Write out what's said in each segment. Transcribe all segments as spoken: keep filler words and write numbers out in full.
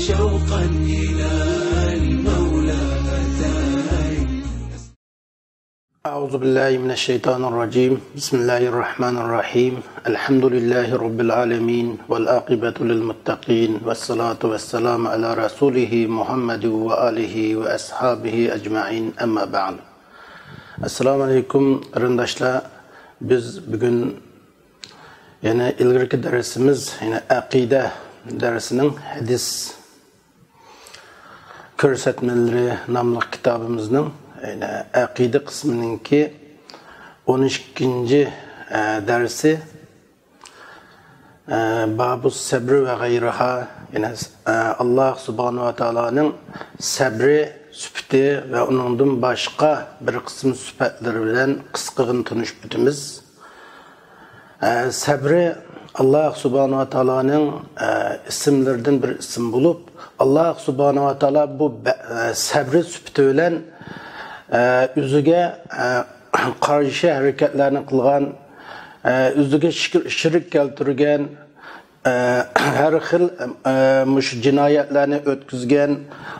شوقا إلى المولى أتاي. أعوذ بالله من الشيطان الرجيم. بسم الله الرحمن الرحيم. الحمد لله رب العالمين، والعاقبة للمتقين، والصلاة والسلام على رسوله محمد وآله وأصحابه أجمعين، أما بعد. ئەسسالامۇ ئەلەيكۇم، قېرىنداشلار. بىز بۈگۈن يەنە ئىلگىرىكى دەرسىمىز، يەنە ئەقىدە دەرسىنىڭ ھەدىس كۆرسەتمىلىرى ناملىق كىتابىمىزنىڭ، يەنە ئەقىدە قىسمىنىڭكى ئون ئىككىنچى، ئە، دەرسى، ئە، بابۇ سەبرى ۋە غەيرىھا، يەنە، ئە، ئاللاھ سۇبھانەھۇ ۋە تائالانىڭ سەبرى سۈپىتى ۋە ئۇنىڭدىن باشقا بىر قىسىم سۈپەتلىرى بىلەن قىسقىغىنە تونۇشۇپ ئۆتىمىز. ئە، سەبرى ئاللاھ سۇبھانەھۇ ۋە تائالانىڭ، ئە، ئىسىملىرىدىن بىر ئىسىم بولۇپ، ئاللاھ سۇبھانەھۇ ۋە تائالا بۇ بە-، ئە، سەبرى سۈپىتى بىلەن، ئە، ئۆزىگە، ئە، قارشى ھەرىكەتلەرنى قىلغان، ئە، ئۆزىگە شىكىر-، شېرىك كەلتۈرگەن، ئە، ھەر خىل، ئە، مۇشۇ جىنايەتلەرنى ئۆتكۈزگەن،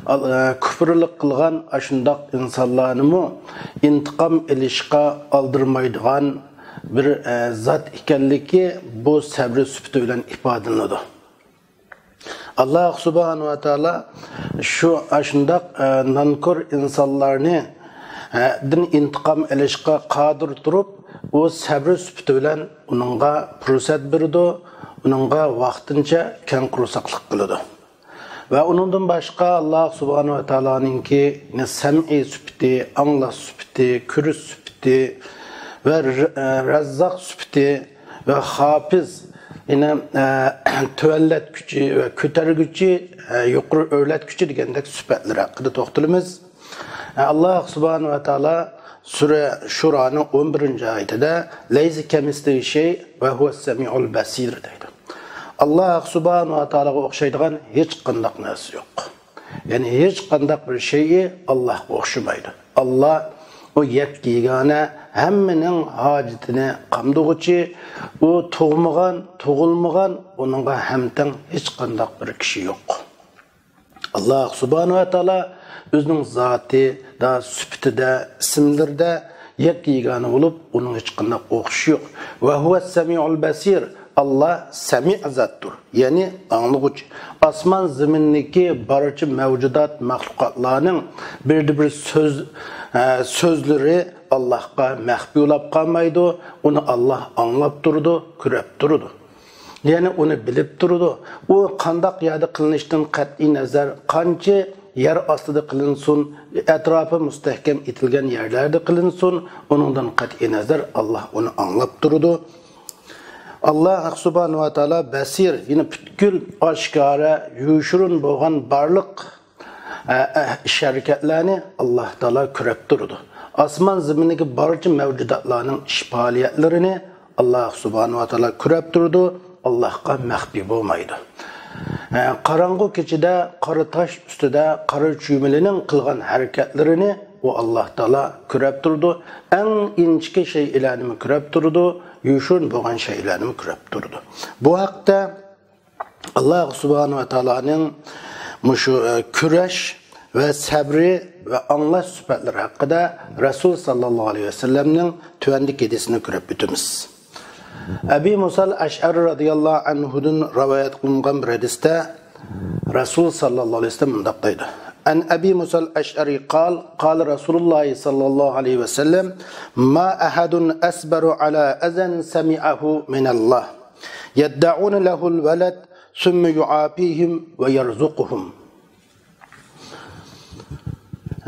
ئال-، ئە، كۇپۇرلۇق قىلغان ئاشۇنداق ئىنسانلارنىمۇ ئىنتىقام ئېلىشقا ئالدىرىمايدىغان بىر، ئە، زات ئىكەنلىكى بۇ سەبرى سۈپىتى بىلەن ئىپادىلىنىدۇ. ئاللاھ سۇبھانەھۇ ۋە تائالا شۇ ئاشۇنداق، ئە، نانكور ئىنسانلارنى، ئە، دىن ئىنتىقام ئېلىشقا قادىر تۇرۇپ، ئۇ سەبرى سۈپىتى بىلەن ئۇنىڭغا پۇرسەت بېرىدۇ، ئۇنىڭغا ۋاقتىنچە كەڭ قورساقلىق قىلىدۇ. ۋە ئۇنىڭدىن باشقا ئاللاھ سۇبھانەھۇ ۋە تائالانىڭكى سەمئى سۈپىتى، ئاڭلاش سۈپىتى، كۆرۈش سۈپىتى ۋە ر-، ئە، رەززاق سۈپىتى ۋە خاپىز، يەنى، ئە، تۆۋەنلەتكۈچى ۋە كۆتەرگۈچى، ئە، يۇقىرى ئۆرلەتكۈچى دېگەندەك سۈپەتلىرى ھەققىدە توختىلىمىز. ئە، ئاللاھ سۇبھانەھۇ ۋە تائالا سۈرە شۇرانىڭ ئون بىرىنچى ئايىتىدە، لەيسە كەمىسلىھى شەي ۋە ھۇۋەس سەمىئۇل بەسىر دەيدۇ. ئاللاھ سۇبھانەھۇ ۋە تائالاغا ئوخشايدىغان ھېچقانداق نەرسە يوق. يەنى ھېچقانداق بىر شەيئى ئاللاھقا ئوخشىمايدۇ. ئاللاھ ئۇ يەككە يېگانە، ھەممىنىڭ ھاجىتىنى قامدىغۇچى، ئۇ تۇغمىغان، تۇغۇلمىغان، ئۇنىڭغا ھەمتەڭ ھېچقانداق بىر كىشى يوق. ئاللاھ سۇبھانەھۇ ۋە تائالا ئۆزىنىڭ زاتىدا، سۈپىتىدە، ئىسىملىرىدە يەككە يېگانە بولۇپ، ئۇنىڭ ھېچقانداق ئوخشىشى يوق. ۋە ھۇۋەس سەمىئۇل بەسىر. ئاللاھ سەمىئ زاتتۇر، يەنى ئاڭلىغۇچ. ئاسمان زېمىندىكى بارچە مەۋجۇدات، مەخلۇقاتلارنىڭ بىردە بىر سۆز، ئە، سۆزلىرى ئاللاھقا مەخپىي بولاپ قالمايدۇ. ئۇنى ئاللاھ ئاڭلاپ تۇرىدۇ، كۆرەپ تۇرىدۇ. يەنى ئۇنى بىلىپ تۇرىدۇ. ئۇ قانداق يەردە قىلىنىشتىن قەتئىي نەزەر، قانچە يەر ئاستىدا قىلىنسۇن، ئەتراپى مۇستەھكەم ئېتىلگەن يەرلەردە قىلىنسۇن، ئۇنىڭدىن قەتئىي نەزەر، ئاللاھ ئۇنى ئاڭلاپ تۇرىدۇ. ئاللاھ سۇبھانەھۇ ۋە تائالا بەسىر، يەنى پۈتكۈل ئاشكارا، يوشۇرۇن بولغان بارلىق، ئە، ئە، ئىش ھەرىكەتلەرنى ئاللاھ تائالا كۆرەپ تۇرىدۇ. ئاسمان زېمىندىكى بارچە مەۋجۇداتلارنىڭ ئىش پائالىيەتلىرىنى ئاللاھ سۇبھانەھۇ ۋە تائالا كۆرەپ تۇرىدۇ، ئاللاھقا مەخپىي بولمايدۇ. ئە، قاراڭغۇ كېچىدە قارا تاش ئۈستىدە قارا چۈمۈلىنىڭ قىلغان ھەرىكەتلىرىنى ئۇ ئاللاھ تائالا كۆرەپ تۇرىدۇ. ئەڭ ئىنچىكە شەيئىلەرنىمۇ كۆرەپ تۇرىدۇ، يوشۇرۇن بولغان شەيئىلەرنىمۇ كۆرەپ تۇرىدۇ. بۇ ھەقتە ئاللاھ سۇبھانەھۇ ۋە تائالانىڭ مۇشۇ، ئە، كۈرەش ۋە سەبرى ۋە ئاڭلاش سۈپەتلىرى ھەققىدە رەسۇل ساللاللاھۇ ئەلەيھى ۋەسەللەمنىڭ تۆۋەندىكى ھەدىسىنى كۆرۈپ ئۆتىمىز. ئەبى مۇسال ئەشئەرى رەزىياللاھۇ ئەنھۇدىن رىۋايەت قىلىنغان بىر ھەدىستە رەسۇل ساللاللاھۇ ئەلەيھى ۋەسەللەم مۇنداق دەيدۇ. عن أبي موسى الأشعري قال، قال رسول الله صلى الله عليه وسلم، ما أحد أصبر على أذى سمعه من الله، يدعون له الولد، ثم يعافيهم ويرزقهم.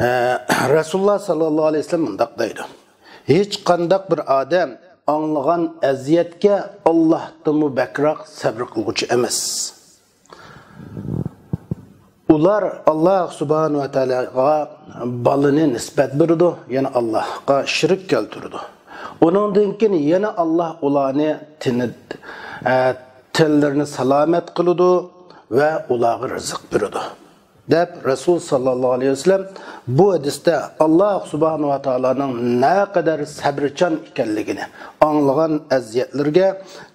ئە، رەسۇلۇللاھ ساللاللاھۇ ئەلەيھى ۋەسەللەم مۇنداق دەيدۇ، ھېچقانداق بىر ئادەم ئاڭلىغان ئەزىيەتكە ئاللاھتىنمۇ بەكرەك سەبرى قىلغۇچى ئەمەس. ئۇلار ئاللاھ سۇبھانەھۇ ۋە تائالاغا بالىنى نىسبەت بېرىدۇ، يەنى ئاللاھقا شېرىك كەلتۈرىدۇ. ئۇنىڭدىن كېيىن يەنە ئاللاھ ئۇلارنى تېنى، ئە، تەنلىرىنى سالامەت قىلىدۇ ۋە ئۇلارغا رىزىق بېرىدۇ، دەپ رەسۇل ساللاللاھۇ ئەلەيھى ۋەسەللەم بۇ ھەدىستە ئاللاھ سۇبھانەھۇ ۋە تائالانىڭ نەقەدەر سەبرىچان ئىكەنلىكىنى، ئاڭلىغان ئەزىيەتلىرىگە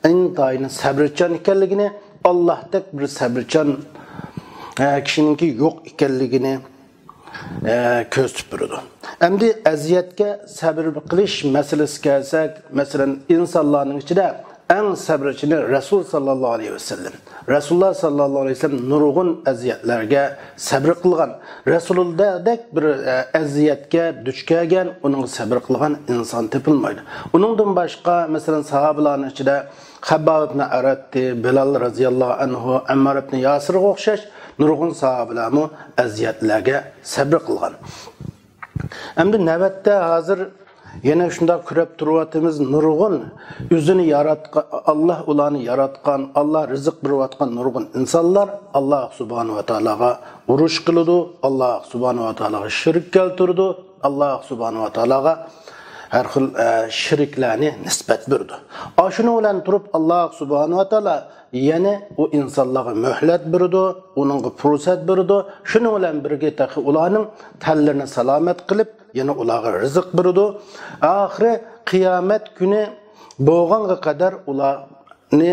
ئىنتايىن سەبرىچان ئىكەنلىكىنى ئاللاھتەك بىر سەبرچان، ئە، كىشىنىڭكى يوق ئىكەنلىكىنى، ئە، كۆرسىتىپ بېرىدۇ. ئەمدى ئەزىيەتكە سەبر قىلىش مەسىلىسىگە كەلسەك، مەسىلەن، ئىنسانلارنىڭ ئىچىدە ئەڭ سەبرچىنى رەسۇل ساللاللاھۇ ئەلەيھى ۋەسەللەم. رەسۇلۇللا ساللاللاھۇ ئەلەيھى ۋەسەللەم نۇرغۇن ئەزىيەتلەرگە سەبر قىلغان. رەسۇلۇللادەك بىر، ئە، ئەزىيەتكە دۇچ كەلگەن، ئۇنىڭغا سەبر قىلغان ئىنسان تېپىلمايدۇ. ئۇنىڭدىن باشقا، مەسىلەن، ساھابىلارنىڭ ئىچىدە خەبباب ئىبن ئەرەتتى، بىلال رازىياللاھۇ ئەنھۇ، ئەممار ئىبن ياسىرغا ئوخشاش نۇرغۇن ساھابىلارمۇ ئەزىيەتلەرگە سەبر قىلغان. ئەمدى نۆۋەتتە ھازىر يەنە شۇنداق كۆرۈپ تۇرۇۋاتىمىز، نۇرغۇن ئۆزىنى ياراتقان، ئاللا ئۇلارنى ياراتقان، ئاللا رىزىق بېرىۋاتقان نۇرغۇن ئىنسانلار ئاللا سۇبھانەھۇ ۋە تائالاغا ئۇرۇش قىلىدۇ، ئاللا سۇبھانەھۇ ۋە تائالاغا شېرىك كەلتۈرىدۇ، ئاللا سۇبھانەھۇ ۋە تائالاغا ھەر خىل، ئە، شېرىكلەرنى نىسبەت بېرىدۇ. ئاشۇنىڭ بىلەن تۇرۇپ ئاللا سۇبھانەھۇ ۋە تائالا يەنە ئۇ ئىنسانلارغا مۆھلەت بېرىدۇ، ئۇنىڭغا پۇرسەت بېرىدۇ. شۇنىڭ بىلەن بىرگە تېخى ئۇلارنىڭ تەنلىرىنى سالامەت قىلىپ، يەنە ئۇلارغا رىزىق بېرىدۇ. ئاخىرى قىيامەت كۈنى بولغانغا قەدەر ئۇلارنى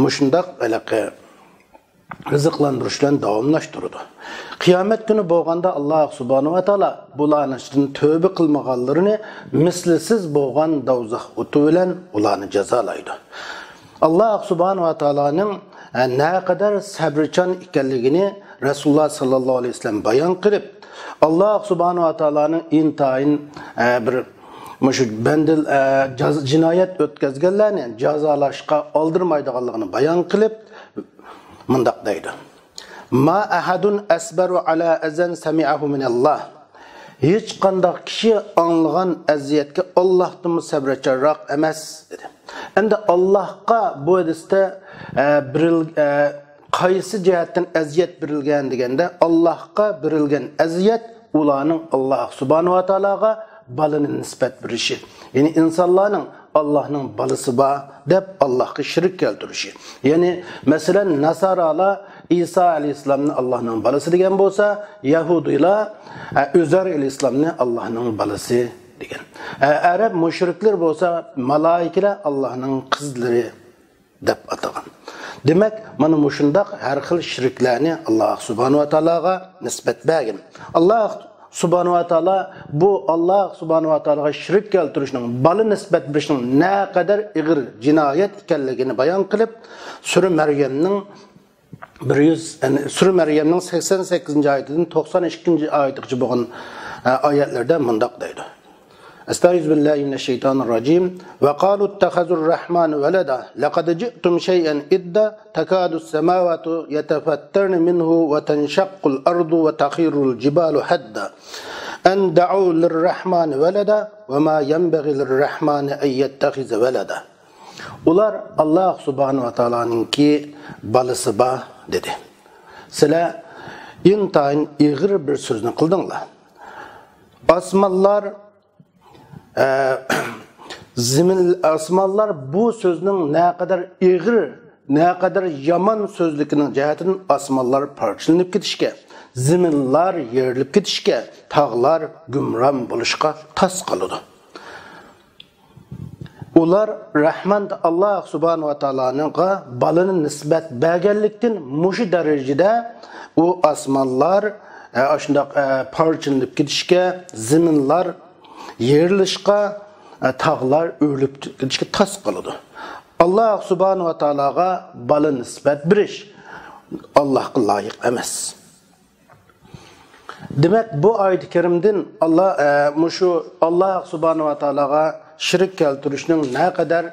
مۇشۇنداق ھېلىقى رىزىقلاندۇرۇش بىلەن داۋاملاشتۇرىدۇ. قىيامەت كۈنى بولغاندا ئاللا سۇبھانەھۇ ۋە تائالا بۇلارنىڭ ئىچىدىن تۆبە قىلمىغانلىرىنى مىسلىسىز بولغان دوزاخ ئوتى بىلەن ئۇلارنى جازالايدۇ. ئاللا سۇبھانەھۇ ۋە تائالانىڭ، ئە، نەقەدەر سەبرچان ئىكەنلىكىنى رەسۇلۇللا ساللاللاھۇ ئەلەيھى ۋەسەللەم بايان قىلىپ، ئاللا سۇبھانەھۇ ۋە تائالانىڭ ئىنتايىن، ئە، بىر مۇشۇ بەندە، ئە، جاز-، جىنايەت ئۆتكەزگەنلەرنى جازالاشقا ئالدىرمايدىغانلىقىنى بايان قىلىپ، مۇنداق دەيدۇ: ما ئەھەدۇن ئەسبەرۇ ئەلا ئەزەن سەمىئەھۇ مىنەللا. ھېچقانداق كىشى ئاڭلىغان ئەزىيەتكە ئاللاھتىنمۇ سەبرچانراق ئەمەس، دېدى. ئەمدى ئاللاھقا بۇ ھەدىستە، ئە، بېرىل-، ئە، قايسى جەھەتتىن ئەزىيەت بېرىلگەن دېگەندە، ئاللاھقا بېرىلگەن ئەزىيەت ئۇلارنىڭ ئاللاھ سۇبھانەھۇ ۋە تائالاغا بالىنى نىسبەت بېرىشى، يەنى ئىنسانلارنىڭ ئاللاھنىڭ بالىسى بار دەپ ئاللاھقا شېرىك كەلتۈرۈشى. يەنى، مەسىلەن، ناسارالار ئىسا ئەلەيھىسسالامنى ئاللاھنىڭ بالىسى دېگەن بولسا، يەھۇدىيلار، ئە، ئۆزەر ئەلەيھىسسالامنى ئاللاھنىڭ بالىسى دېگەن. ئە، ئەرەب مۇشرىكلىرى بولسا مالائىكىلەر ئاللاھنىڭ قىزلىرى دەپ ئاتىغان. دېمەك، مانا مۇشۇنداق ھەر خىل شېرىكلەرنى ئاللاھ سۇبھانەھۇ ۋە تائالاغا نىسبەت بەرگەن. ئاللاھ سۇبھانەھۇ ۋە تائالا بۇ ئاللاھ سۇبھانەھۇ ۋە تائالاغا شېرىك كەلتۈرۈشنىڭ، بالا نىسبەت بېرىشنىڭ نەقەدەر ئېغىر جىنايەت ئىكەنلىكىنى بايان قىلىپ، سۈرە مەريەمنىڭ بىر يۈز، يەنى سۈرە مەريەمنىڭ سەكسەن سەككىزىنچى ئايىتىدىن توقسان ئىككىنچى ئايىتىغىچە بولغان، ئە، ئايەتلەردە مۇنداق دەيدۇ. أستعيذ بالله من الشيطان الرجيم. وقالوا اتخذوا الرحمن ولدا لقد جئتم شيئا إدا تكاد السماوات يتفطرن منه وتنشق الأرض وتخر الجبال هدا أن دعوا للرحمن ولدا وما ينبغي للرحمن أن يتخذ ولدا. ئۇلار ئاللاھ سۇبھانەھۇ ۋە تائالانىڭكى بالىسى بار دېدى. سىلەر ئىنتايىن ئېغىر بىر سۆزنى قىلدىڭلار. ئاسمانلار، ئە، زېمىن، ئاسمانلار بۇ سۆزنىڭ نەقەدەر ئېغىر، نەقەدەر يامان سۆزلۈكىنىڭ جەھەتىدىن ئاسمانلار پارچىلىنىپ كېتىشكە، زېمىنلار يېرىلىپ كېتىشكە، تاغلار گۇمران بولۇشقا تاس قالىدۇ. ئۇلار رەھمان ئاللاھ سۇبھانەھۇ ۋە تائالانىڭغا بالىنى نىسبەت بەرگەنلىكتىن، مۇشۇ دەرىجىدە ئۇ ئاسمانلار، ئە، ئاشۇنداق، ئە، پارچىلىنىپ كېتىشكە، زېمىنلار يېرىلىشقا، ئە، تاغلار ئۆرۈلۈپ كېتىشكە تاس قالىدۇ. ئاللاھ سۇبھانەھۇ ۋە تائالاغا بالا نىسبەت بېرىش ئاللاھقا لايىق ئەمەس. دېمەك، بۇ ئايىتى كەرىمدىن ئاللا، ئە، مۇشۇ ئاللا سۇبھانەھۇ ۋە تائالاغا شېرىك كەلتۈرۈشنىڭ نەقەدەر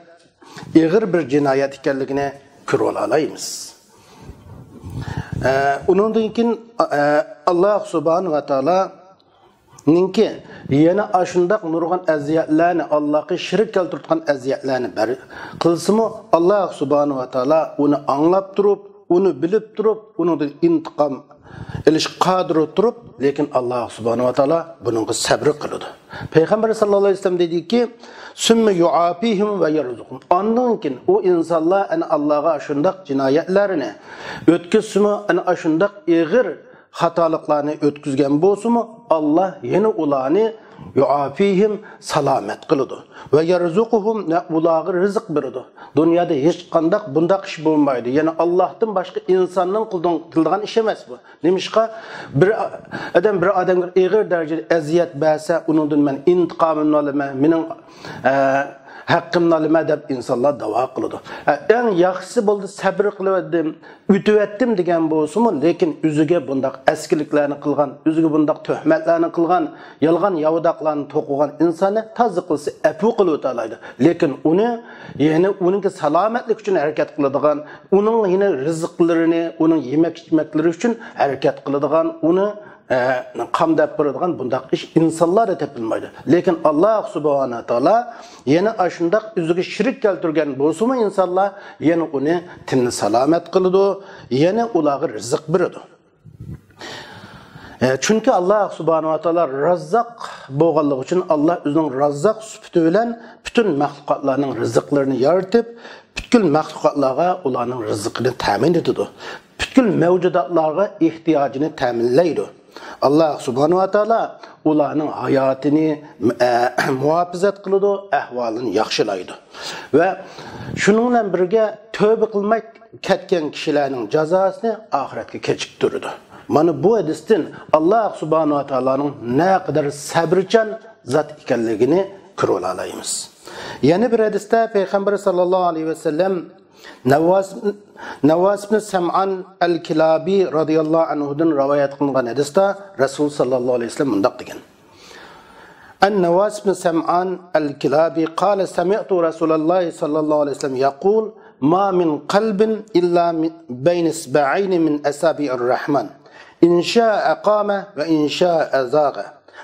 ئېغىر بىر جىنايەت ئىكەنلىكىنى كۆرۈۋالالايمىز. ئە، ئۇنىڭدىن كېيىن، ئە، ئاللا سۇبھانەھۇ ۋە تائالانىڭكى يەنە ئاشۇنداق نۇرغۇن ئەزىيەتلەرنى، ئاللاغا شېرىك كەلتۈرۈۋاتقان ئەزىيەتلەرنى بەر-، قىلسىمۇ، ئاللا سۇبھانەھۇ ۋە تائالا ئۇنى ئاڭلاپ تۇرۇپ، ئۇنى بىلىپ تۇرۇپ، ئۇنىڭدىن ئىنتىقام ئېلىشقا قادىر تۇرۇپ، لېكىن ئاللا سۇبھانەھۇ ۋە تائالا بۇنىڭغا سەبر قىلىدۇ. پەيغەمبەر ساللاللاھۇ ئەلەيھى ۋەسەللەم دېدىكى، «ثم يعافيهم ويرزقهم.» ئاندىن كېيىن ئۇ ئىنسانلار ئەنە ئاللاغا شۇنداق جىنايەتلەرنى ئۆتكۈزسىمۇ، ئەنە ئاشۇنداق ئېغىر خاتالىقلارنى ئۆتكۈزگەن بولسىمۇ، ئاللا يەنە ئۇلارنى يۇئافىھىم، سالامەت قىلىدۇ. ۋە يەرزۇقۇھۇم، ۋە ئۇلارغا رىزىق بېرىدۇ. دۇنيادا ھېچقانداق بۇنداق ئىش بولمايدۇ. يەنى ئاللاھتىن باشقا ئىنساننىڭ قولىدىن قىلىدىغان ئىش ئەمەس بۇ. نېمىشقا؟ بىر ئادەم بىر ئادەمگە ئېغىر دەرىجىدە ئەزىيەت بەرسە، ئۇنىڭدىن مەن ئىنتىقامىمنى ئالىمەن، مېنىڭ، ئە، ھەققىمنى ئالىمەن دەپ ئىنسانلار داۋا قىلىدۇ. ئە، ئەڭ ياخشىسى بولدى، سەبرى قىلىۋەتتىم، ئۆتۈۋەتتىم دېگەن بولسىمۇ، لېكىن ئۆزىگە بۇنداق ئەسكىلىكلەرنى قىلغان، ئۆزىگە بۇنداق تۆھمەتلەرنى قىلغان، يالغان ياۋىداقلارنى توقۇغان ئىنساننى تازا قىلسا ئەپۇ قىلىۋېتەلەيدۇ. لېكىن ئۇنى، يەنى ئۇنىڭكى سالامەتلىك ئۈچۈن ھەرىكەت قىلىدىغان، ئۇنىڭ يەنە رىزىقلىرىنى، ئۇنىڭ يېمەك ئىچمەكلىرى ئۈچۈن ھەرىكەت قىلىدىغان، ئۇنى، ئە، قامداپ بېرىدىغان بۇنداق ئىش ئىنسانلاردا تېپىلمايدۇ. لېكىن ئاللاھ سۇبھانەھۇ ۋە تائالا يەنە ئاشۇنداق ئۆزىگە شېرىك كەلتۈرگەن بولسىمۇ ئىنسانلار، يەنە ئۇنى تېنىنى سالامەت قىلىدۇ، يەنە ئۇلارغا رىزىق بېرىدۇ. ئە، چۈنكى ئاللاھ سۇبھانەھۇ ۋە تائالا راززاق بولغانلىقى ئۈچۈن، ئاللاھ ئۆزىنىڭ راززاق سۈپىتى بىلەن پۈتۈن مەخلۇقاتلارنىڭ رىزىقلىرىنى يارىتىپ، پۈتكۈل مەخلۇقاتلارغا ئۇلارنىڭ رىزقىنى تەمىن ئېتىدۇ. پۈتكۈل مەۋجۇداتلارغا ئېھتىياجىنى تەمىنلەيدۇ. ئاللاھ سۇبھانەھۇ ۋە تائالا ئۇلارنىڭ ھاياتىنى، ئە، مۇھاپىزەت قىلىدۇ، ئەھۋالىنى ياخشىلايدۇ. ۋە شۇنىڭ بىلەن بىرگە، تۆبە قىلماي كەتكەن كىشىلەرنىڭ جازاسىنى ئاخىرەتكە كېچىكتۈرىدۇ. مانا بۇ ھەدىستىن ئاللاھ سۇبھانەھۇ ۋە تائالانىڭ نەقەدەر سەبرىچان زات ئىكەنلىكىنى كۆرۈۋالالايمىز. يەنە بىر ھەدىستە پەيغەمبەر ساللاللاھۇ ئەلەيھى ۋەسەللەم نەۋۋاس، نەۋۋاس ئىبن سەمئان ئەل كىلابى رازىياللاھۇ ئەنھۇدىن رىۋايەت قىلىنغان ھەدىستە رەسۇل ساللاللاھۇ ئەلەيھى ۋەسەللەم مۇنداق دېگەن. عن نواس بن سمعان الكلابي قال: سمعت رسول الله صلى الله عليه وسلم يقول: ما من قلب إلا من بين إصبعين من أصابع الرحمن، إن شاء أقام وإن شاء أزاغ.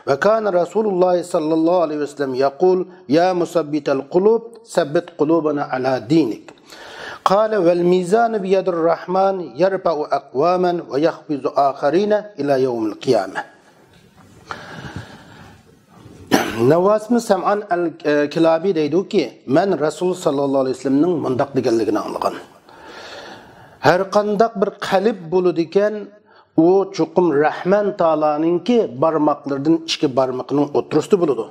وكان رسول الله صلى الله عليه وسلم يقول: يا مثبت القلوب، ثبت قلوبنا على دينك. قال: والميزان بيد الرحمن يرفع أقواما ويخفض آخرين إلى يوم القيامة. نەۋۋاس ئىبن سەمئان ئەل، ئە، كىلابى دەيدۇكى، مەن رەسۇل ساللاللاھۇ ئەلەيھى ۋەسەللەمنىڭ مۇنداق دېگەنلىكىنى ئاڭلىغان. ھەر قانداق بىر قەلب بولىدىكەن، ئۇ چوقۇم رەھمان تائالانىڭكى بارماقلىرىدىن ئىككى بارمىقىنىڭ ئوتتۇرىسىدا بولىدۇ.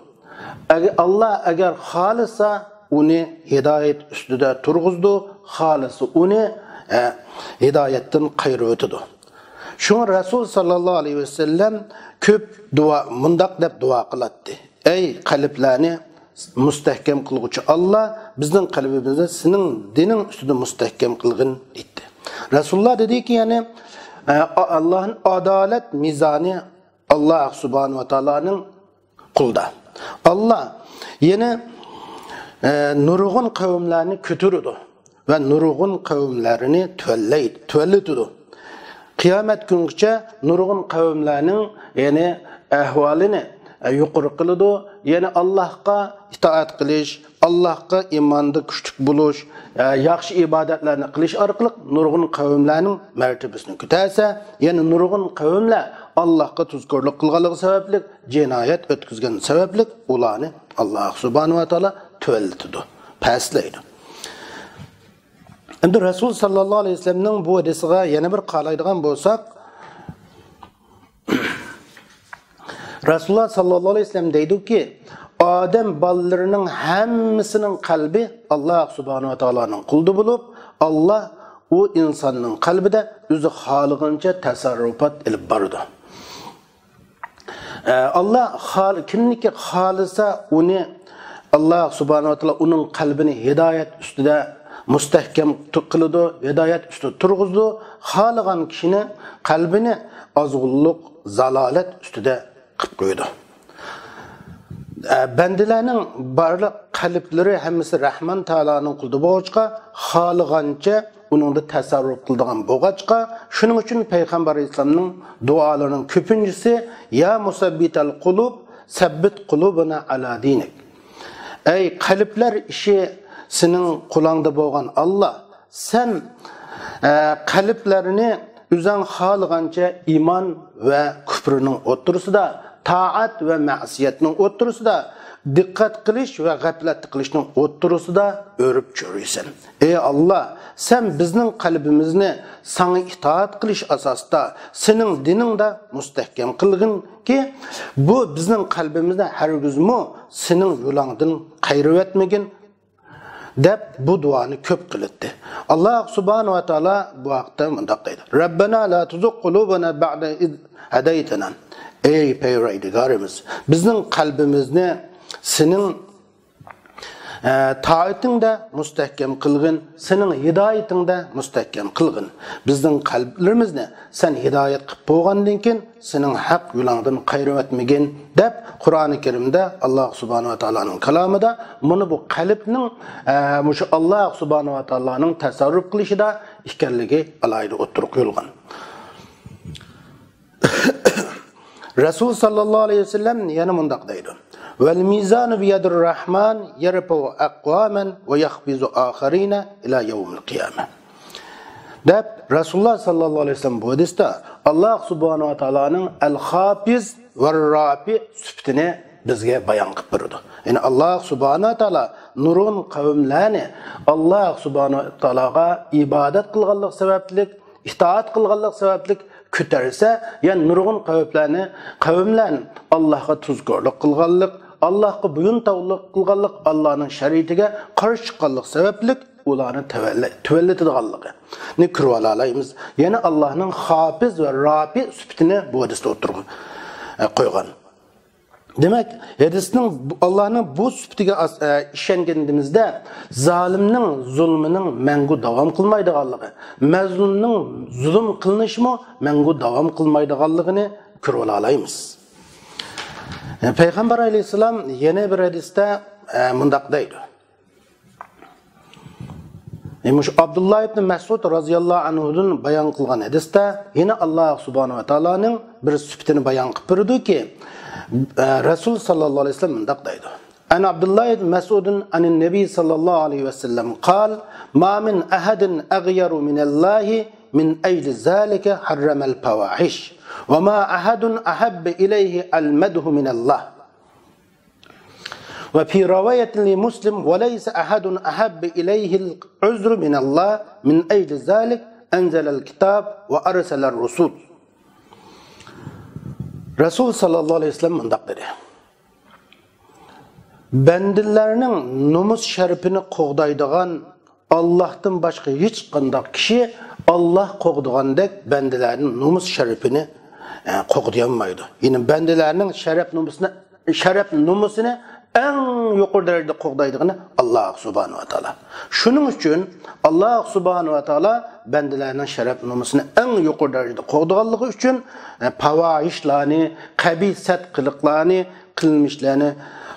ئەگەر، ئاللا ئەگەر خالىسا، ئۇنى ھىدايەت ئۈستىدە تۇرغۇزىدۇ، خالىسا ئۇنى، ئە، ھىدايەتتىن قايرىۋېتىدۇ. شۇڭا رەسۇل ساللاللاھۇ ئەلەيھى ۋەسەللەم كۆپ دۇئا، مۇنداق دەپ دۇئا قىلاتتى: ئەي قەلبلەرنى مۇستەھكەم قىلغۇچى ئاللا، بىزنىڭ قەلبىمىزنى سېنىڭ دىنىڭ ئۈستىدە مۇستەھكەم قىلغىن، دېدى. رەسۇلۇللا دېدىكى، يەنى، ئە، ئاللانىڭ ئادالەت مىزانى ئاللا سۇبھانەھۇ ۋە تائالانىڭ قولىدا. ئاللا يەنە، ئە، نۇرغۇن قەۋملەرنى كۆتۈرىدۇ ۋە نۇرغۇن قەۋملەرنى تۆۋەنلەيدۇ، تۆۋەنلىتىدۇ. قىيامەت كۈنگىچە نۇرغۇن قەۋملەرنىڭ، يەنى، ئەھۋالىنى، ئە، يۇقىرى قىلىدۇ. يەنى ئاللاھقا ئىتائەت قىلىش، ئاللاھقا ئىماندا كۈچلۈك بولۇش، ئە، ياخشى ئىبادەتلەرنى قىلىش ئارقىلىق نۇرغۇن قەۋملەرنىڭ مەرتىۋىسىنى كۆتەرسە، يەنە نۇرغۇن قەۋملەر ئاللاھقا تۇزكورلۇق قىلغانلىقى سەۋەبلىك، جىنايەت ئۆتكۈزگەن سەۋەبلىك ئۇلارنى ئاللاھ سۇبھانەھۇ ۋە تائالا تۆۋەنلىتىدۇ، پەسلەيدۇ. ئەمدى رەسۇل ساللاللاھۇ ئەلەيھى ۋەسەللەمنىڭ بۇ ھەدىسىگە يەنە بىر قارايدىغان بولساق، رەسۇلۇللا ساللاللاھۇ ئەلەيھى ۋەسەللەم دەيدۇكى، ئادەم بالىلىرىنىڭ ھەممىسىنىڭ قەلبى ئاللاھ سۇبھانەھۇ ۋە تائالانىڭ قولىدا بولۇپ، ئاللاھ ئۇ ئىنساننىڭ قەلبىدە ئۆزى خالىغىنىچە تەسەررۇپات ئېلىپ بارىدۇ. ئە، ئاللاھ خال-، كىمنىكى خالىسا، ئۇنى ئاللاھ سۇبھانەھۇ ۋە تائالا ئۇنىڭ قەلبىنى ھىدايەت ئۈستىدە مۇستەھكەم تۇ-، قىلىدۇ، ھىدايەت ئۈستىدە تۇرغۇزىدۇ. خالىغان كىشىنى قەلبىنى ئازغۇنلۇق، زالالەت ئۈستىدە قىلىپ قويىدۇ. ئە، بەندىلەرنىڭ بارلىق قەلبلىرى ھەممىسى رەھمان تائالانىڭ قولىدا بولغاچقا، خالىغانچە ئۇنىڭدا تەسەررۇپ قىلىدىغان بولغاچقا، شۇنىڭ ئۈچۈن پەيغەمبەر ئەلەيھىسسالامنىڭ دۇئالىرىنىڭ كۆپىنچىسى، يا مۇسەببىتەل قۇلۇب، سەببىت قۇلۇبىنا ئەلا دىنىك. ئەي قەلبلەر ئىشى سېنىڭ قولۇڭدا بولغان ئاللا، سەن، ئە، قەلبلەرنى ئۆزۈڭ خالىغانچە ئىمان ۋە كۇپرنىڭ ئوتتۇرىسىدا، تائەت ۋە مەسىيەتنىڭ ئوتتۇرىسىدا، دىققەت قىلىش ۋە غەپلەتتە قىلىشنىڭ ئوتتۇرىسىدا ئۆرۈپ چۆرۈيسەن. ئەي ئاللا، سەن بىزنىڭ قەلبىمىزنى ساڭا ئىتائەت قىلىش ئاساسىدا، سېنىڭ دىنىڭدا مۇستەھكەم قىلغىنكى، بۇ بىزنىڭ قەلبىمىزنى ھەرگىزمۇ سېنىڭ يولۇڭدىن قايرىۋەتمىگىن، دەپ بۇ دۇئانى كۆپ قىلاتتى. ئاللا سۇبھانەھۇ ۋە تائالا بۇ ھەقتە مۇنداق دەيدۇ: رەببەنا لا تۇزىغ قۇلۇبەنا بەئدە ئىز ھەدەيتەنا. ئەي پەرۋەردىگارىمىز، بىزنىڭ قەلبىمىزنى سېنىڭ، ئە، تائىتىڭدە مۇستەھكەم قىلغىن، سېنىڭ ھىدايىتىڭدە مۇستەھكەم قىلغىن. بىزنىڭ قەلبلىرىمىزنى سەن ھىدايەت قىلىپ بولغاندىن كېيىن، سېنىڭ ھەق يولۇڭدىن قايرىۋەتمىگىن، دەپ قۇرئانى كەرىمدە ئاللا سۇبھانەھۇ ۋە تائالانىڭ كالامىدا مانا بۇ قەلبنىڭ، ئە، مۇشۇ ئاللا سۇبھانەھۇ ۋە تائالانىڭ تەسەررۇپ قىلىشىدا ئىكەنلىكى ئالاھىدە ئوتتۇرىغا قويۇلغان. رەسۇل ساللاللاھۇ ئەلەيھى ۋەسەللەم يەنە مۇنداق دەيدۇ: ۋەل مىزانۇ بىيەدىر رەھمان يەرفەئۇ ئەقۋامەن ۋە يەخپىزۇ ئاخىرىنە ئىلا يەۋمىل قىيامە. دەپ، رەسۇلۇللا ساللاللاھۇ ئەلەيھى ۋەسەللەم بۇ ھەدىستە ئاللا سۇبھانەھۇ ۋە تائالانىڭ ئەل خاپىز ۋە رافىئ سۈپىتىنى بىزگە بايان قىلىپ بېرىدۇ. يەنى ئاللا سۇبھانەھۇ ۋە تائالا نۇرغۇن قەۋملەرنى ئاللا سۇبھانەھۇ ۋە تائالاغا ئىبادەت قىلغانلىق سەۋەبلىك، ئىتائەت قىلغانلىق سەۋەبلىك كۆتەرسە، يەنە نۇرغۇن قەۋملەرنى، قەۋملەرنى ئاللاغا تۇزكورلۇق قىلغانلىق، ئاللاغا بويۇن تاۋلىق قىلغانلىق، ئاللانىڭ شەرىئىتىگە قارشى چىققانلىق سەۋەبلىك ئۇلارنى تۆۋەنلە-، تۆۋەنلىتىدىغانلىقىنى كۆرۈۋالالايمىز. يەنە ئاللانىڭ خاپىز ۋە رافىئ سۈپىتىنى بۇ ھەدىستە ئوتتۇرىغا، ئە، قويغان. دېمەك، ھەدىسنىڭ بۇ، ئاللانىڭ بۇ سۈپىتىگە ئاس-، ئە، ئىشەنگىنىمىزدە زالىمنىڭ زۇلمىنىڭ مەڭگۈ داۋام قىلمايدىغانلىقى، مەزلۇمنىڭ زۇلۇم قىلىنىشىمۇ مەڭگۈ داۋام قىلمايدىغانلىقىنى كۆرۈۋالالايمىز. ئە، پەيغەمبەر ئەلەيھىسسالام يەنە بىر ھەدىستە، ئە، مۇنداق دەيدۇ. ئە، مۇشۇ ئابدۇللا ئىبنى مەسئۇد رازىياللاھۇ ئەنھۇدىن بايان قىلغان ھەدىستە يەنە ئاللا سۇبھانەھۇ ۋە تائالانىڭ بىر سۈپىتىنى بايان قىلىپ بېرىدۇكى، ئە، رەسۇل ساللاللاھۇ ئەلەيھى ۋەسەللەم مۇنداق دەيدۇ: عن عبد الله بن مسعود عن النبي صلى الله عليه وسلم قال: ما من أحد أغير من الله من أجل ذلك حرم الفواحش، وما أحد أحب إليه المدح من الله. وفي رواية لمسلم: وليس أحد أحب إليه العذر من الله من أجل ذلك أنزل الكتاب وأرسل الرسل. رەسۇل ساللاللاھۇ ئەلەيھى ۋەسەللەم مۇنداق دېدى: بەندىلەرنىڭ نومۇس شەرىپىنى قوغدايدىغان ئاللاھتىن باشقا ھېچقانداق كىشى ئاللاھ قوغدىغاندەك بەندىلەرنىڭ نومۇس شەرىپىنى، ئە، قوغدىيالمايدۇ. يەنى بەندىلەرنىڭ شەرەپ نومۇسىنى، شەرەپ نومۇسىنى ئەڭ يۇقىرى دەرىجىدە قوغدايدىغىنى ئاللاھ سۇبھانەھۇ ۋە تائالا. شۇنىڭ ئۈچۈن ئاللاھ سۇبھانەھۇ ۋە تائالا بەندىلەرنىڭ شەرەپ نومۇسىنى ئەڭ يۇقىرى دەرىجىدە قوغدىغانلىقى ئۈچۈن، ئە، پاۋاھىشلارنى، قەبىھ سەت قىلىقلارنى، قىلمىشلارنى،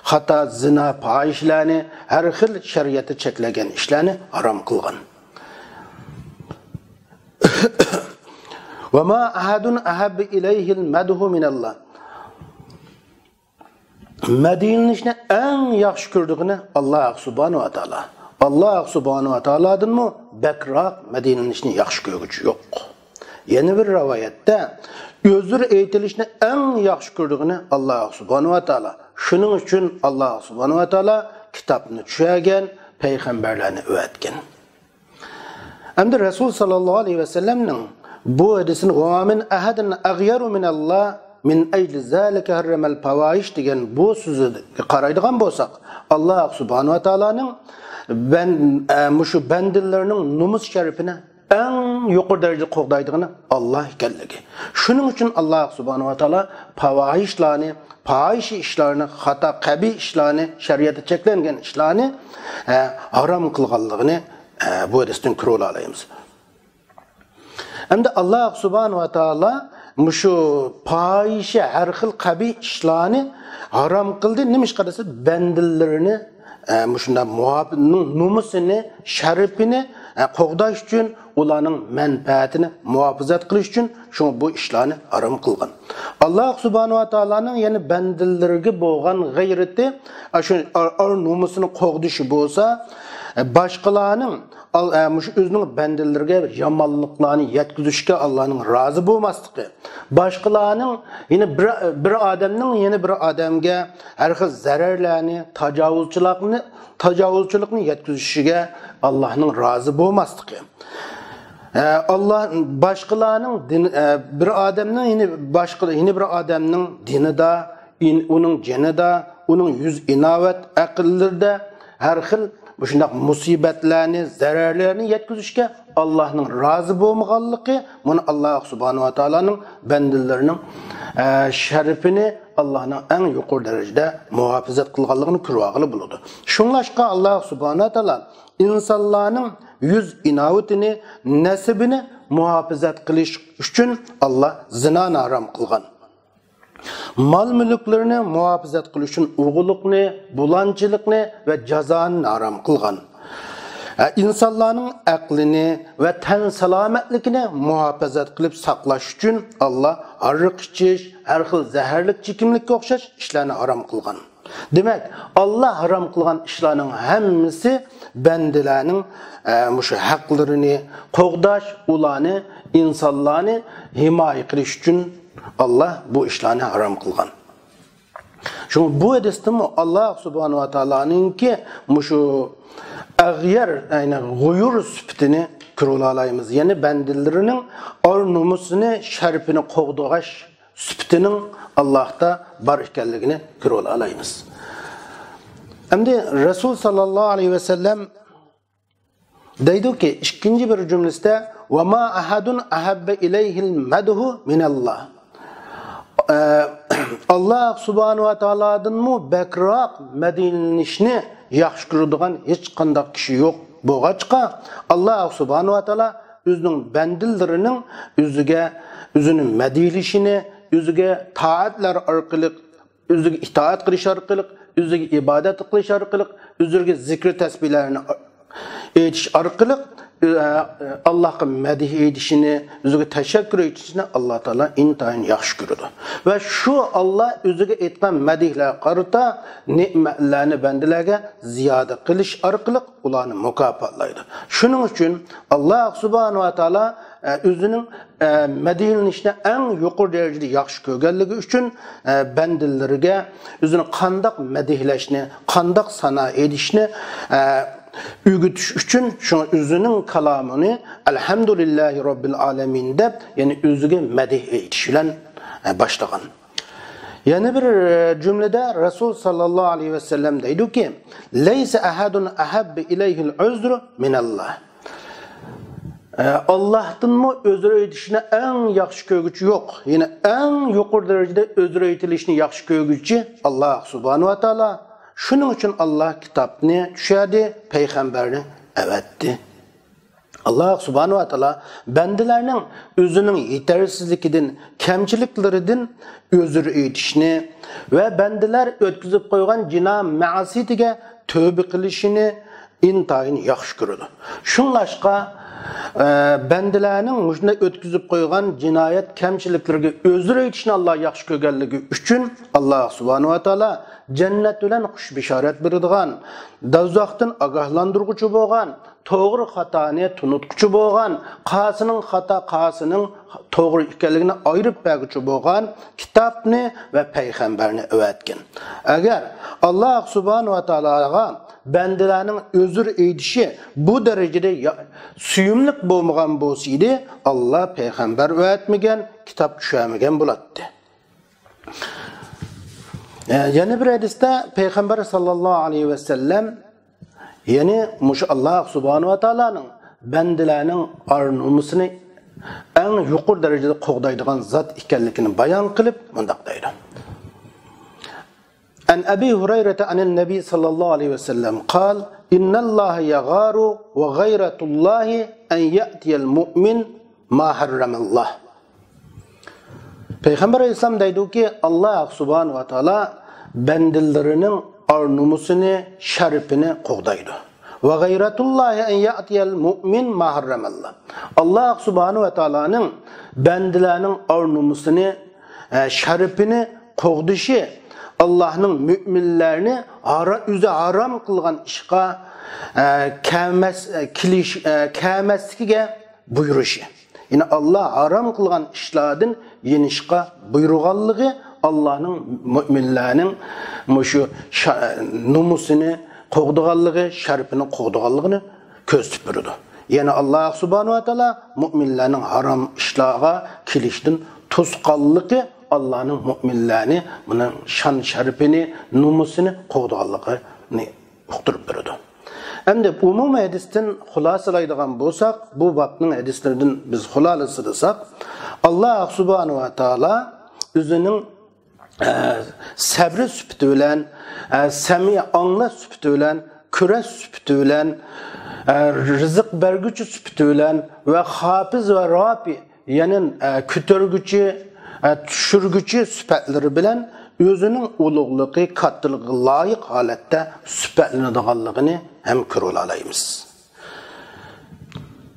خاتا، زىنا، پاھىشىلەرنى، ھەر خىل شەرىئەتتە چەكلەنگەن ئىشلارنى ھارام قىلغان. وما أحد أحب إليه المدح من الله. مەدھىيلىنىشنى ئەڭ ياخشى كۆرىدىغىنى ئاللاھ سۇبھانەھۇ ۋە تائالا. ئاللاھ سۇبھانەھۇ ۋە تائالادىنمۇ بەكرەك مەدھىيلىنىشنى ياخشى كۆرگۈچى يوق. يەنە بىر رىۋايەتتە، ئۆزرە ئېيتىلىشنى ئەڭ ياخشى كۆرىدىغىنى ئاللاھ سۇبھانەھۇ ۋە تائالا. شۇنىڭ ئۈچۈن ئاللاھ سۇبھانەھۇ ۋە تائالا كىتابنى چۈشۈرگەن، پەيغەمبەرلەرنى ئەۋەتكەن. ئەمدى رەسۇل ساللاللاھۇ ئەلەيھى ۋەسەللەمنىڭ بۇ ھەدىسىنى، وما من أحد أغير من الله من أجل ذلك حرم الفواحش دېگەن بۇ سۆزىگە قارايدىغان بولساق، ئاللاھ سۇبھانەھۇ ۋە تائالانىڭ بەن-، ئە، مۇشۇ بەندىلىرىنىڭ نومۇس شەرىپىنى ئەڭ يۇقىرى دەرىجىدە قوغدايدىغىنى ئاللاھ ئىكەنلىكى. شۇنىڭ ئۈچۈن ئاللاھ سۇبھانەھۇ ۋە تائالا پاۋاھىشلارنى، پاھىشە ئىشلارنى، خاتا، قەبىھ ئىشلارنى، شەرىئەتتە چەكلەنگەن ئىشلارنى، ئە، ھارام قىلغانلىقىنى، ئە، بۇ ھەدىستىن كۆرۈۋالالايمىز. ئەمدى ئاللاھ سۇبھانەھۇ ۋە تائالا مۇشۇ پاھىشە، ھەر خىل قەبىھ ئىشلارنى ھارام قىلدى. نېمىشقا دېسە، بەندىلىرىنى، ئە، مۇشۇنداق مۇھاپىزنىڭ نومۇسىنى، شەرىپىنى، ئە، قوغداش ئۈچۈن، ئۇلارنىڭ مەنپەئەتىنى مۇھاپىزەت قىلىش ئۈچۈن شۇڭا بۇ ئىشلارنى ھارام قىلغان. ئاللاھ سۇبھانەھۇ ۋە تائالانىڭ يەنە بەندىلىرىگە بولغان غەيرىتى، ئاشۇ ئار، ئار نومۇسىنى قوغدىشى بولسا، باشقىلارنىڭ ئال-، ئە، مۇشۇ ئۆزىنىڭ بەندىلىرىگە يامانلىقلارنى يەتكۈزۈشكە ئاللانىڭ رازى بولماسلىقى، باشقىلارنىڭ، يەنى بىر، بىر ئادەمنىڭ يەنە بىر ئادەمگە ھەر خىل زەرەرلەرنى، تاجاۋۇزچىلىقنى، تاجاۋۇزچىلىقنى يەتكۈزۈشىگە ئاللانىڭ رازى بولماسلىقى، ئە، ئاللا باشقىلارنىڭ دىن-، ئە، بىر ئادەمنىڭ يەنە باشقا، يەنە بىر ئادەمنىڭ دىنىدا، ئىن-، ئۇنىڭ جېنىدا، ئۇنىڭ يۈز ئىناۋەت ئەقىللىرىدە ھەر خىل مۇشۇنداق مۇسىبەتلەرنى، زەرەرلەرنى يەتكۈزۈشكە ئاللانىڭ رازى بولمىغانلىقى، مۇنى ئاللا سۇبھانەھۇ ۋە تائالانىڭ بەندىلىرىنىڭ، ئە، شەرىپىنى ئاللانىڭ ئەڭ يۇقىرى دەرىجىدە مۇھاپىزەت قىلغانلىقىنى كۆرۈۋالغىلى بولىدۇ. شۇڭلاشقا ئاللا سۇبھانەھۇ ۋە تائالا ئىنسانلارنىڭ يۈز ئىناۋىتىنى، نەسىبىنى مۇھاپىزەت قىلىش ئۈچۈن ئاللا زىنانى ھارام قىلغان. مال-مۈلۈكلىرىنى مۇھاپىزەت قىلىش ئۈچۈن ئوغرىلىقنى، بۇلانچىلىقنى ۋە جازانى ھارام قىلغان. ئە، ئىنسانلارنىڭ ئەقلىنى ۋە تەن سالامەتلىكىنى مۇھاپىزەت قىلىپ ساقلاش ئۈچۈن ئاللا ھاراق ئىچىش، ھەر خىل زەھەرلىك چېكىملىككە ئوخشاش ئىشلارنى ھارام قىلغان. دېمەك، ئاللا ھارام قىلغان ئىشلارنىڭ ھەممىسى بەندىلەرنىڭ، ئە، مۇشۇ ھەقلىرىنى قوغداش، ئۇلارنى، ئىنسانلارنى ھىمايە قىلىش ئۈچۈن ئاللا بۇ ئىشلارنى ھارام قىلغان. شۇڭا بۇ ھەدىستىنمۇ ئاللا سۇبھانەھۇ ۋە تائالانىڭكى مۇشۇ ئەغيار، يەنى غۇيۇر سۈپىتىنى كۆرۈۋالالايمىز. يەنى بەندىلىرىنىڭ ئار-نومۇسىنى، شەرىپىنى قوغدىغاش سۈپىتىنىڭ ئاللاھتا بار ئىكەنلىكىنى كۆرۈۋالالايمىز. ئەمدى رەسۇل ساللاللاھۇ ئەلەيھى ۋەسەللەم دەيدۇكى، ئىككىنچى بىر جۈملىسىدە، «ۋە ما ئەھەدۇن ئەھەببە ئىلەيھىل مەدھۇ مىنەللاھ.» ئە، ئاللا سۇبھانەھۇ ۋە تائالادىنمۇ بەكرەك مەدھىيلىنىشنى ياخشى كۆرىدىغان ھېچقانداق كىشى يوق بولغاچقا، ئاللا سۇبھانەھۇ ۋە تائالا ئۆزىنىڭ بەندىلىرىنىڭ ئۆزىگە، ئۆزىنى مەدھىيلىشىنى، ئۆزىگە تائەتلەر ئارقىلىق، ئۆزىگە ئىتائەت قىلىش ئارقىلىق، ئۆزىگە ئىبادەت قىلىش ئارقىلىق، ئۆزىگە زىكرى تەسبىھلەرنى ئېيتىش ئارقىلىق، ئە، ئاللاھقا مەدھىي ئېيتىشىنى، ئۆزىگە تەشەككۈر ئېيتىشىنى ئاللا تائالا ئىنتايىن ياخشى كۆرىدۇ. ۋە شۇ ئاللا ئۆزىگە ئېيتقان مەدھلەرگە قارىتا نېمەتلەرنى بەندىلەرگە زىيادە قىلىش ئارقىلىق ئۇلارنى مۇكاپاتلايدۇ. شۇنىڭ ئۈچۈن ئاللا سۇبھانەھۇ ۋە تائالا، ئە، ئۆزىنىڭ، ئە، مەدھىيلىنىشنى ئەڭ يۇقىرى دەرىجىدە ياخشى كۆرگەنلىكى ئۈچۈن، ئە، بەندىلىرىگە ئۆزىنى قانداق مەدھىيلەشنى، قانداق سانا ئېيتىشنى، ئە، ئۆگىتىش ئۈچۈن شۇڭا ئۆزىنىڭ كالامىنى «ئەلھەمدۇلىللاھى رەببىل ئالەمىن» دەپ، يەنى ئۆزىگە مەدھىي ئېيتىش بىلەن، ئە، باشلىغان. يەنە بىر، ئە، جۈملىدە رەسۇل ساللاللاھۇ ئەلەيھى ۋەسەللەم دەيدۇكى، «لەيسە ئەھەدۇن ئەھەببە ئىلەيھىل ئۆزرۇ مىنەللاھ.» ئە، ئاللاھتىنمۇ ئۆزرە ئېيتىشنى ئەڭ ياخشى كۆرگۈچى يوق. يەنى ئەڭ يۇقىرى دەرىجىدە ئۆزرە ئېيتىلىشنى ياخشى كۆرگۈچى ئاللا سۇبھانەھۇ ۋە تائالا. شۇنىڭ ئۈچۈن ئاللا كىتابنى چۈشەردى، پەيغەمبەرنى ئەۋەتتى. ئاللا سۇبھانەھۇ ۋە تائالا بەندىلەرنىڭ ئۆزىنىڭ يېتەرسىزلىكىدىن، كەمچىلىكلىرىدىن ئۆزرە ئېيتىشنى ۋە بەندىلەر ئۆتكۈزۈپ قويغان جىنا مەسىيىتىگە تۆبە قىلىشىنى ئىنتايىن ياخشى كۆرىدۇ. شۇڭلاشقا، ئە، بەندىلەرنىڭ مۇشۇنداق ئۆتكۈزۈپ قويغان جىنايەت كەمچىلىكلىرىگە ئۆزرە ئېيتىشنى ئاللا ياخشى كۆرگەنلىكى ئۈچۈن ئاللا سۇبھانەھۇ ۋە تائالا جەننەت بىلەن خۇش بېشارەت بېرىدىغان، دوزاختىن ئاگاھلاندۇرغۇچى بولغان، توغرا خاتانى تونۇتقۇچى بولغان، قاسىنىڭ خاتا، قاسىنىڭ توغرا ئىكەنلىكىنى ئايرىپ بەرگۈچى بولغان كىتابنى ۋە پەيغەمبەرنى ئەۋەتكەن. ئەگەر ئاللا سۇبھانەھۇ ۋە تائالاغا بەندىلەرنىڭ ئۆزرە ئېيتىشى بۇ دەرىجىدە يا-، سۆيۈملۈك بولمىغان بولسا ئىدى، ئاللا پەيغەمبەر ئەۋەتمىگەن، كىتاب چۈشەرمىگەن بولاتتى. ئە، يەنە بىر ھەدىستە پەيغەمبەر ساللاللاھۇ ئەلەيھى ۋەسەللەم، يەنى مۇشۇ ئاللا سۇبھانەھۇ ۋە تائالانىڭ بەندىلەرنىڭ ئار نومۇسىنى ئەڭ يۇقىرى دەرىجىدە قوغدايدىغان زات ئىكەنلىكىنى بايان قىلىپ مۇنداق دەيدۇ. عن أبي هريرة عن النبي صلى الله عليه وسلم قال: إن الله يغار وغيرة الله أن يأتي المؤمن ما حرم الله. پەيغەمبەر ئەلەيھىسسالام دەيدۇكى، ئاللا سۇبھانەھۇ ۋە تائالا بەندىلىرىنىڭ ئار نومۇسىنى، شەرىپىنى قوغدايدۇ. وغيرة الله أن يأتي المؤمن ما حرم الله. ئاللا سۇبھانەھۇ ۋە تائالانىڭ بەندىلەرنىڭ ئار نومۇسىنى، ئە، شەرىپىنى قوغدىشى، ئاللاھنىڭ مۆمىنلەرنى ھارا-، ئۆزى ھارام قىلغان ئىشقا، ئە، كەلمەس-، ئە، كېلىش-، ئە، كەلمەسلىكىگە بۇيرۇشى. يەنى ئاللا ھارام قىلغان ئىشلاردىن يېنىشقا بۇيرۇغانلىقى، ئاللانىڭ مۆمىنلەرنىڭ مۇشۇ شا-، نومۇسىنى قوغدىغانلىقى، شەرىپىنى قوغدىغانلىقىنى كۆرسىتىپ بېرىدۇ. يەنى ئاللا سۇبھانەھۇ ۋە تائالا مۆمىنلەرنىڭ ھارام ئىشلارغا كېلىشتىن توسقانلىقى، ئاللانىڭ مۆمىنلەرنى، بۇنىڭ شان شەرىپىنى، نومۇسىنى قوغدىغانلىقىنى ئۇقتۇرۇپ بېرىدۇ. ئەمدى ئومۇمىي ھەدىستىن خۇلاسىلايدىغان بولساق، بۇ بابنىڭ ھەدىسلىرىدىن بىز خۇلاسىلىساق، ئاللا سۇبھانەھۇ ۋە تائالا ئۆزىنىڭ، ئە، سەبرى سۈپىتى بىلەن، ئە، سەمىئ ئاڭلاش سۈپىتى بىلەن، كۆرەش سۈپىتى بىلەن، ئە، رىزىق بەرگۈچى سۈپىتى بىلەن ۋە خاپىز ۋە رافىئ، يەنى، ئە، كۆتۈرگۈچى، ئە، چۈشۈرگۈچى سۈپەتلىرى بىلەن ئۆزىنىڭ ئۇلۇغلۇقى، كاتتىلىقىغا لايىق ھالەتتە سۈپەتلىنىدىغانلىقىنى ھەم كۆرۈۋالالايمىز.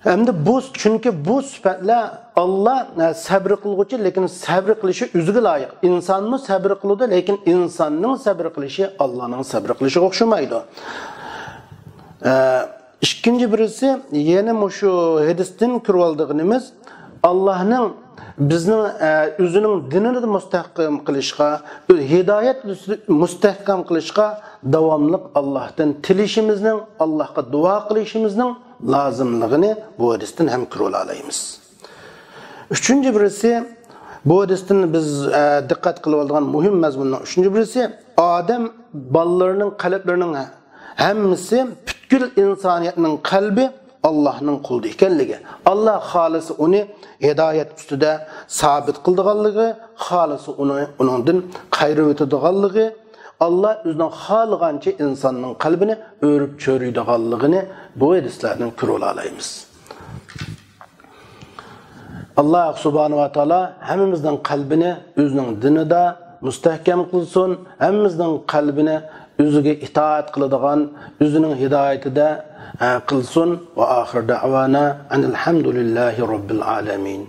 ئەمدى بۇ، چۈنكى بۇ سۈپەتلەر ئاللا، ئە، سەبرى قىلغۇچى، لېكىن سەبرى قىلىشى ئۆزىگە لايىق. ئىنسانمۇ سەبرى قىلىدۇ، لېكىن ئىنساننىڭ سەبرى قىلىشى ئاللانىڭ سەبرى قىلىشىغا ئوخشىمايدۇ. ئە، ئىككىنچى بىرسى، يەنە مۇشۇ ھەدىستىن كۆرۈۋالىدىغىنىمىز، ئاللانىڭ بىزنىڭ، ئە، ئۆزىنىڭ دىنىنى مۇستەھكەم قىلىشقا، ھىدايەت ئۈستىدە مۇستەھكەم قىلىشقا داۋاملىق ئاللاھتىن تىلىشىمىزنىڭ، ئاللاھقا دۇئا قىلىشىمىزنىڭ لازىملىقىنى بۇ ھەدىستىن ھەم كۆرۈۋالالايمىز. ئۈچىنچى بىرسى، بۇ ھەدىستىن بىز، ئە، دىققەت قىلىۋالىدىغان مۇھىم مەزمۇننىڭ ئۈچىنچى بىرسى، ئادەم بالىلىرىنىڭ قەلبلىرىنىڭ ھەممىسى، پۈتكۈل ئىنسانىيەتنىڭ قەلبى ئاللاھنىڭ قولىدا ئىكەنلىكى، ئاللا خالىسا ئۇنى ھىدايەت ئۈستىدە سابىت قىلىدىغانلىقى، خالىسا ئۇنى، ئۇنىڭدىن قايرىۋېتىدىغانلىقى، ئاللا ئۆزىنىڭ خالىغانچە ئىنساننىڭ قەلبىنى ئۆرۈپ چۆرىيدىغانلىقىنى بۇ ھەدىسلەردىن كۆرۈۋالالايمىز. ئاللا سۇبھانەھۇ ۋە تائالا ھەممىمىزنىڭ قەلبىنى ئۆزىنىڭ دىنىدا مۇستەھكەم قىلسۇن، ھەممىمىزنىڭ قەلبىنى ئۆزىگە ئىتائەت قىلىدىغان، ئۆزىنىڭ ھىدايىتىدە، ئە، قىلسۇن. ۋە ئاخىر دەئۋانا ئەنىل ھەمدۇلىللاھى رەببىل ئالەمىن.